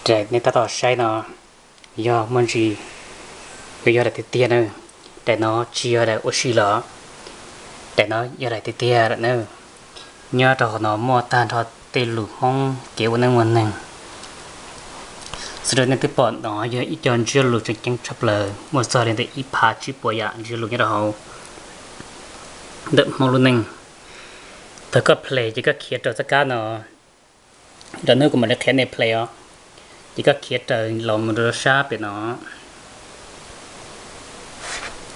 Daim nej tab tom saib no yog muaj ntsis, yog daim tiag tiag na. Daim no tsis yog daim ua si los, daim no yog daim tiag tiag lawm na. Nyob rau hauv no muaj tag nrho tej lus Hmoob kev ua neej ua neeg. Sawv daws nej twb pom no yog ib co ntsiab lus tseem ceeb tshaj plaws, muaj txog li ntawm ib phav tsib puas yam ntsiab lus nyob rau hauv ntawm Hmoob lub neej. Thaum koj play ces koj khiav rau txoj kab no, rau hnub kuv mam li qhia nej play os. Ces koj khiav raws los mus rau sab pem no,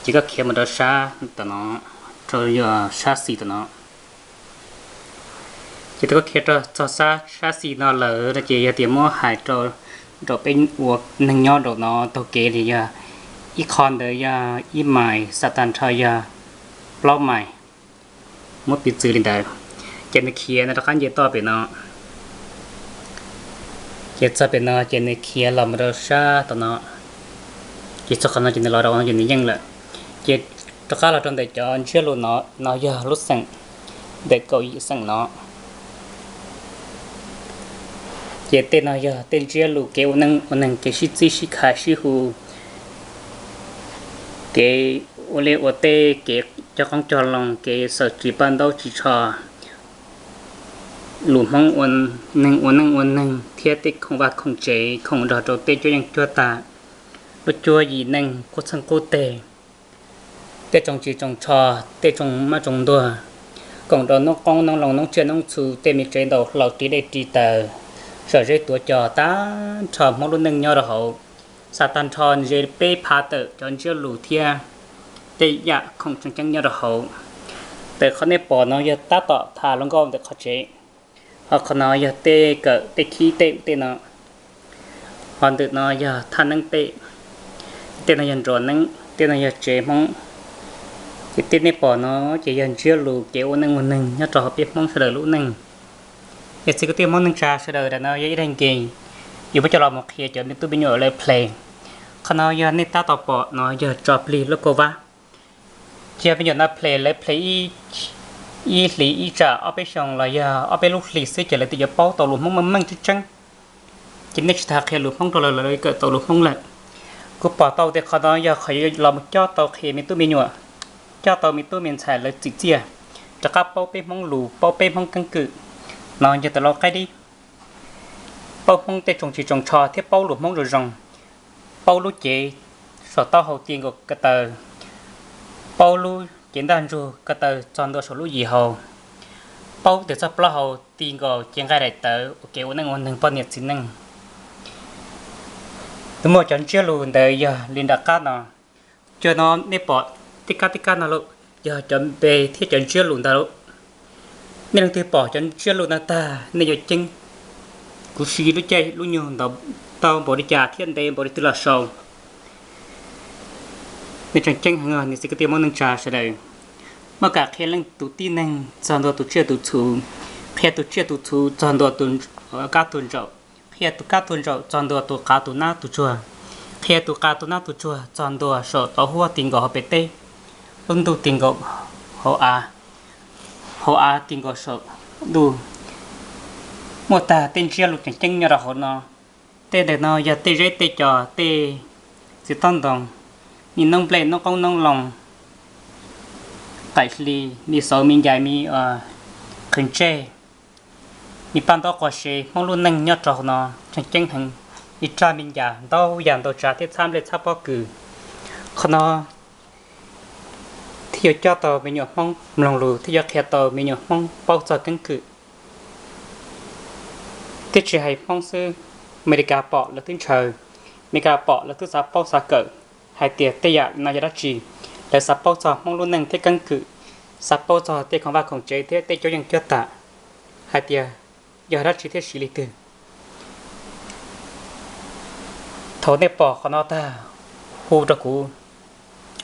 ces koj khiav mus rau sab tom no, rau sab xis tom no. Ces thaum koj khiav rau txog sab xis no lawm no ces yog tias muab hais rau, rau peb ua neeg nyob rau no taug kev li yog ib qho ntawd yog ib mais, xa tag nrho yog plaub mais, muab piv txwv li ntawd. Ces nws khiav no rov qab nce toj pem no, ces txog pem no ces nws khiav los mus rau sab tom no, ces txog qhov no ces nws los rau no ces nws yeej lawm. Ces rov qab los rau ntawm cov ntsiab lus no, no yog lub xeem ntawm kaum yim xeem no. Ces tej no yog tej ntsiab lus kev ua neej ua neeg, kev sib txib sib khais sib hu, kev ua liaj ua teb, kev cog qoob cog loo, kev xaws ris paj ntaub ris tsho, lus Hmoob ua neeg, ua neej ua neeg thiab tej khoom vaj khoom tsev, khoom nrog rau tej cuab yeej cuab tam, lub cuab yim neej, qub txheej qub teg, tej tsoos tsis tsoos tsho, tej tsoos maj tsoos ntuag, koom rau noob qoob noob loo noob tsiaj noob txhu, tej me tsev ntaus hlau ris dej ris taws, zom zeb tuav cos, tag nrho Hmoob lub neej nyob rau hauv. Xa tag nrho ze peb phav tawm cov ntsiab lus thiab tej yam khoom tseem ceeb nyob rau hauv. Ntawm qhov nej pom no yog tab tom tham hluas nkauj ntawm qhov tsev. Ho qhov no yog tej kawm tej khib tej ub tej no. Ho ntawm no yog thaj neeb tej, tej no yog nruas neeb, tej no yog tsev Hmoob. Ces tej nej pom no ces yog ntsiab lus kev ua neej ua neeg nyob rau hauv peb Hmoob sawv daws lub neej. Yog txiv kwv tij Hmoob neej tsa sawv daws, ntawm no yog ib daim game yuav muab coj los mus qhia cov me tub me nyuam lawv play. Qhov no yog nej tab tom pom no yog tso plig lub kauj vab. Ces yog me nyuam no play, lawv play ib hlis ib tsam ob peb xyoos los yog ob peb lub hlis xwb ces lawv twb yuav paub tau lus Hmoob meej meej tseeb tseeb. Ces nej tsis tas qhia lus Hmoob rau lawv, lawv kawm tau lus Hmoob lawm. Kuv pom tau tias qhov no yog qhov yuav los mus cob tau qhia me tub me nyuam, cob tau me tub me ntxhais lawv txim txiaj, rov qab paub peb Hmoob lus, paub peb Hmoob keeb kwm. No yog tau lau qaib dib, paub Hmoob tej tsoos tsis tsoos tsho thiab paub lus Hmoob zoo zoo, paub lub cev saum taub hau ti nkaus ko taw, paub lub cev ntaj ntsug ko taw txog ntua saum lub yim hau, paub tias txoj plaub hau ti nkaus cev nqaij daim tawv ua kev ua neej ua neeg poj niam txiv neej. Nws muaj cov ntsiab lus ntawd yog li nram qab no. Cov no nej pom tib kab tib kab no lauj, yog cov npe thiab cov ntsiab lus ntawd lauj. Nej leej twg pom cov ntsiab lus no tag nej yuav ceeb. Kuv siv lub caij lub nyoog ntau npaum li cas thiab ntev npaum li twg los sau, nej tseem ceeb heev os niam txiv kwv tij Hmoob neej tsa sawv daws. Muab kam qhia leej tus tib neeg txog ntua tus tsiaj tus txhu, qhia tus tsiaj tus txhu txog ntua tus kab tus ntsaum, qhia tus kab tus ntsaum txog ntua tus qav tus nab tus tsuag, qhia tus qav tus nab tus tsuag txog ntua saum tauv huab ti nkaus hauv pem teb, lub ntuj ti nkaus hauv av, hauv av ti nkaus saum ntuj. Muaj tag tej ntsiab lus tseem ceeb nyob rau hauv no. Tej ntawm no yog tej zeb tej cos, tej txiv tob ntoo, me noob nplej noob qoob noob loo, qaim hli, me xauv me ncais, me qhwv ntsej, me paj ntaub quas sev, Hmoob lub neej nyob rau hauv no tseem ceeb heev. Me raj me ncas ntau yam ntau tsav thiab txhab nplej txhab pob kws. Qhov no thiaj yuav coj tau me nyuam Hmoob mloog lus, thiaj yuav qhia tau me nyuam Hmoob paub txog keeb kwm. Thiab tsis hais Hmoob xwb, Amelikas pom lawv twb ntshaw, Amelikas pom lawv twb xav paub xav kawm hais tias tej yam no yog dab tsi. Lawv xav paub txog Hmoob lub neej thiab keeb kwm, xav paub txog tej khoom vaj khoom tsev thiab tej cuab yeej cuab tam hais tias yog dab tsi thiab siv li twg. Thaum nej pom qhov no tag, hu rau kuv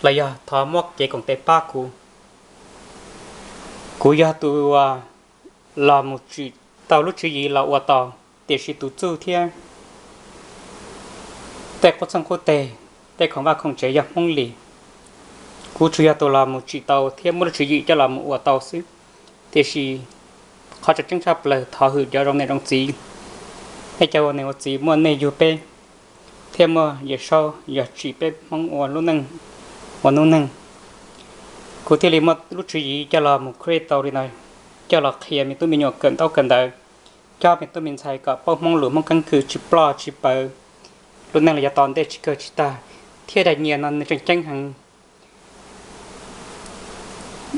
los yog thov muab kev koom tes pab kuv. Kuv yog tus uas los mus tsim tau lub tswv yim los ua tau, tiam sis tus txuj thiab tej qub txeeg qub teg, tej khoom vaj khoom tsev yog Hmoob li. Kuv tsuas yog tus los mus tsim tau thiab muab lub tswv yim coj los mus ua tau xwb. Tiam sis qhov tseem ceeb tshaj plaws thov hwm cov zoo niam zoo txiv, Peb cov ua niam ua txiv muaj nej yug peb, thiab muaj Yawm Saub yog tsim peb Hmoob ua lub neej, ua noob neej. Kuv thiaj li muaj lub tswv yim coj los mus create tau li no, coj los qhia me tub me nyuam kawm ntaub kawm ntawv, coj me tub me ntxhais kom paub Hmoob lus Hmoob keeb kwm tsis ploj tsis pawv, lub neej los yav tom ntej tsis kawg tsis tag. Thiab daim nyias no nws tseem ceeb heev.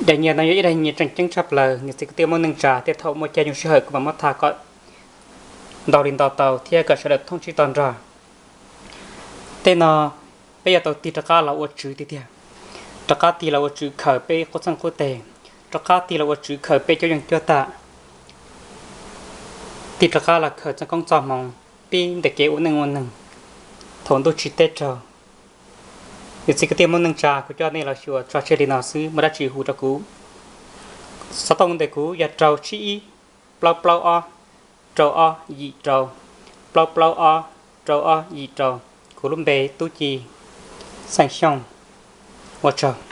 Daim nyias no yog ib daim nyias tseem ceeb tshaj plaws, niam txiv kwv tij Hmoob neej tsa, thiab thaum muaj caij nyoog sij hawm kuv mam muab tham kom ntau li ntau tau thiab kom sawv daws thoob tsib to nrog. Tej no peb yuav tau tig rov qab los ua tswv tiag tiag, rov qab tig los ua tswv khaws peb qub txeej qub teg, rov qab tig los ua tswv khaws peb cuab yeej cuab tam, tig rov qab los khaws txoj koob txoj hmoov pib ntawm kev ua neej ua neeg thaum ntuj tsim teb raug. Niam txiv kwv tij Hmoob neej tsa, kuv coj nej los xyuas tso tseg li no xwb, muaj dab tsi hu rau kuv. Xov tooj ntawm kuv yog rau tsib ib plaub plaub ob rau ob yim rau, plaub plaub ob rau ob yim rau. Kuv lub npe Tub Ci, xeem Xyooj. Ua tsaug.